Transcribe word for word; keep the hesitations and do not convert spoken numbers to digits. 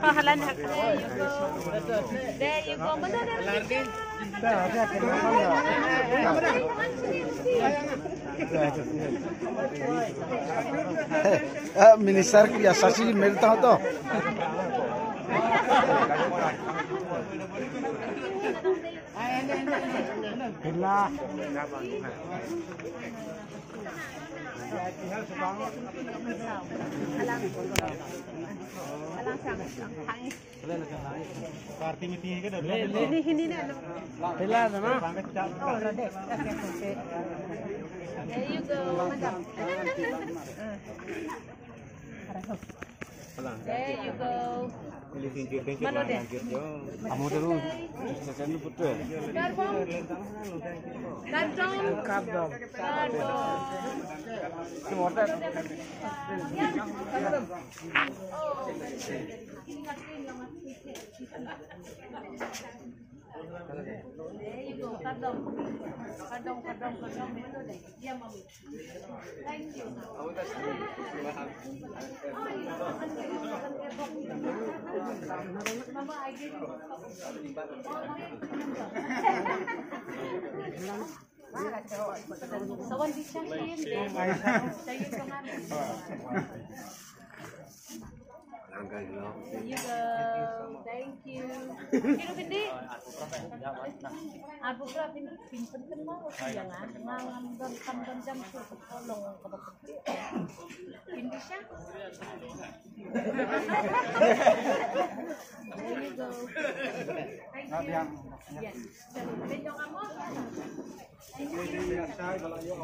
Pahalan hak. There you go. There you go. Mother, there you go. Ah, minister ki ya sasi milta ho to. Pila. Party meeting hi ka dah. Hindi, hindi na. Pila na, no? Oh, la de. There you go, madam. There you go. Mano de? Amo de ru. Karbom. Karbom. Karbom. Karbom. There you go. Kardom. Kardom, kardom, kardom. Diam, Mami. Thank you. Mama, I give you. Someone be champion. There you go. Thank you. Kiro hindi. Abu kra pin pin pin pin mo ko yang ah. Ngam ngam don tam don jam ko ko long ko ko. Hindi siya. There you go. Thank you. Yes. Pinjong amo. Thank you.